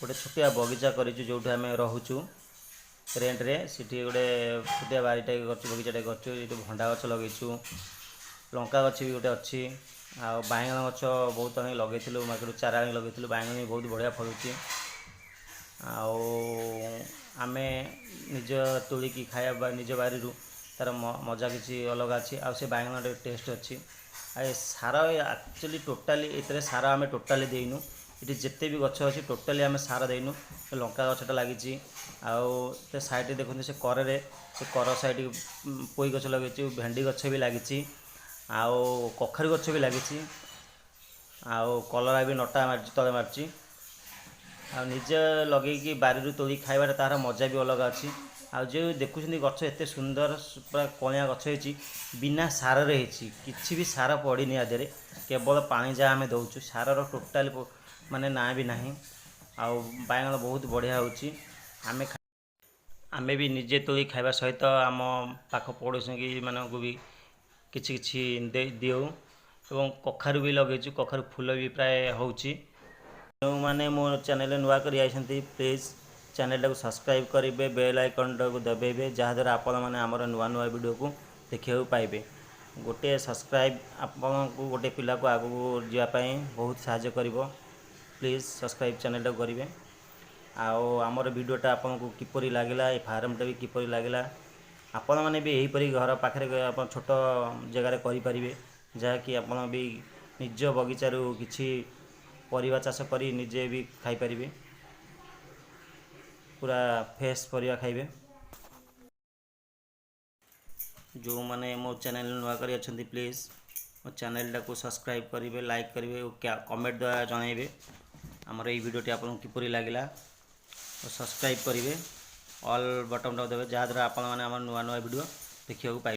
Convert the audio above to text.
ଗୋଟେ ଛୋଟିଆ ବଗିଚା କରିଛୁ, ଯେଉଁଠି ଆମେ ରହୁଛୁ ରେଣ୍ଟରେ। ସେଠି ଗୋଟେ ଛୋଟିଆ ବାରିଟେ କରିଛୁ, ବଗିଚାଟେ କରିଛୁ। ଏଠି ଭଣ୍ଡା ଗଛ ଲଗେଇଛୁ, ଲଙ୍କା ଗଛ ବି ଗୋଟେ ଅଛି ଆଉ ବାଇଗଣ ଗଛ ବହୁତ ଆଣି ଲଗେଇଥିଲୁ। ମାର୍କେଟରୁ ଚାରା ଆଣି ଲଗେଇଥିଲୁ। ବାଇଗଣ ବି ବହୁତ ବଢ଼ିଆ ଫଳୁଛି। ଆଉ ଆମେ ନିଜ ତୋଳିକି ଖାଇବା ବା ନିଜ ବାରିରୁ, ତା'ର ମଜା କିଛି ଅଲଗା ଅଛି ଆଉ ସେ ବାଇଗଣର ଟେଷ୍ଟ ଅଛି। ଆଉ ଏ ସାର ଆକ୍ଚୁଆଲି ଟୋଟାଲି ଏଥିରେ ସାର ଆମେ ଟୋଟାଲି ଦେଇନୁ। ଏଠି ଯେତେ ବି ଗଛ ଅଛି, ଟୋଟାଲି ଆମେ ସାର ଦେଇନୁ। ଲଙ୍କା ଗଛଟା ଲାଗିଛି ଆଉ ସେ ସାଇଡ଼ରେ ଦେଖନ୍ତୁ, ସେ କରରେ, ସେ କର ସାଇଡ଼ ପୋଇ ଗଛ ଲଗେଇଛୁ, ଭେଣ୍ଡି ଗଛ ବି ଲାଗିଛି ଆଉ କଖାରୁ ଗଛ ବି ଲାଗିଛି ଆଉ କଲରା ବି ନଟା ମାରିଛି, ତଳେ ମାରିଛି। ଆଉ ନିଜେ ଲଗେଇକି ବାରିରୁ ତୋଳି ଖାଇବାଟା, ତା'ର ମଜା ବି ଅଲଗା ଅଛି। ଆଉ ଯେଉଁ ଦେଖୁଛନ୍ତି ଗଛ, ଏତେ ସୁନ୍ଦର ପୁରା କଅଁଳିଆ ଗଛ ହେଇଛି, ବିନା ସାରରେ ହେଇଛି। କିଛି ବି ସାର ପଡ଼ିନି ଆ ଦେହରେ, କେବଳ ପାଣି ଯାହା ଆମେ ଦେଉଛୁ। ସାରର ଟୋଟାଲି ମାନେ ନାଁ ବି ନାହିଁ। ଆଉ ବାଇଗଣ ବହୁତ ବଢ଼ିଆ ହେଉଛି। ଆମେ ବି ନିଜେ ତୋଳି ଖାଇବା ସହିତ ଆମ ପାଖ ପଡ଼ୋଶୀ ମାନଙ୍କୁ ବି କିଛି କିଛି ଦେଇ ଦେଉ ଏବଂ କଖାରୁ ବି ଲଗେଇଛୁ, କଖାରୁ ଫୁଲ ବି ପ୍ରାୟ ହେଉଛି। ଯେଉଁମାନେ ମୋ ଚ୍ୟାନେଲରେ ନୂଆ କରି ଆସିଛନ୍ତି, ପ୍ଲିଜ୍ ଚ୍ୟାନେଲଟାକୁ ସବସ୍କ୍ରାଇବ୍ କରିବେ, ବେଲ୍ ଆଇକନ୍ଟାକୁ ଦବାଇବେ, ଯାହାଦ୍ୱାରା ଆପଣମାନେ ଆମର ନୂଆ ନୂଆ ଭିଡ଼ିଓକୁ ଦେଖିବାକୁ ପାଇବେ। ଗୋଟିଏ ସବସ୍କ୍ରାଇବ୍ ଆପଣଙ୍କୁ ଗୋଟେ ପିଲାକୁ ଆଗକୁ ଯିବା ପାଇଁ ବହୁତ ସାହାଯ୍ୟ କରିବ। ପ୍ଲିଜ୍ ସବସ୍କ୍ରାଇବ୍ ଚ୍ୟାନେଲଟାକୁ କରିବେ। ଆଉ ଆମର ଭିଡ଼ିଓଟା ଆପଣଙ୍କୁ କିପରି ଲାଗିଲା, ଏ ଫାର୍ମଟା ବି କିପରି ଲାଗିଲା, ଆପଣମାନେ ବି ଏହିପରି ଘର ପାଖରେ ଆପଣ ଛୋଟ ଜାଗାରେ କରିପାରିବେ, ଯାହାକି ଆପଣ ବି ନିଜ ବଗିଚାରୁ କିଛି ପରିବା ଚାଷ କରି ନିଜେ ବି ଖାଇପାରିବେ, ପୁରା ଫ୍ରେଶ୍ ପରିବା ଖାଇବେ। ଯେଉଁମାନେ ମୋ ଚ୍ୟାନେଲ୍ ନୂଆ କରି ଅଛନ୍ତି, ପ୍ଲିଜ୍ ମୋ ଚ୍ୟାନେଲଟାକୁ ସବସ୍କ୍ରାଇବ୍ କରିବେ, ଲାଇକ୍ କରିବେ ଓ କମେଣ୍ଟ ଦ୍ୱାରା ଜଣାଇବେ ଆମର ଏଇ ଭିଡ଼ିଓଟି ଆପଣଙ୍କୁ କିପରି ଲାଗିଲା ଓ ସବସ୍କ୍ରାଇବ୍ କରିବେ, ଅଲ୍ ବଟନ୍ଟାକୁ ଦେବେ, ଯାହାଦ୍ୱାରା ଆପଣମାନେ ଆମର ନୂଆ ନୂଆ ଭିଡ଼ିଓ ଦେଖିବାକୁ ପାଇବେ।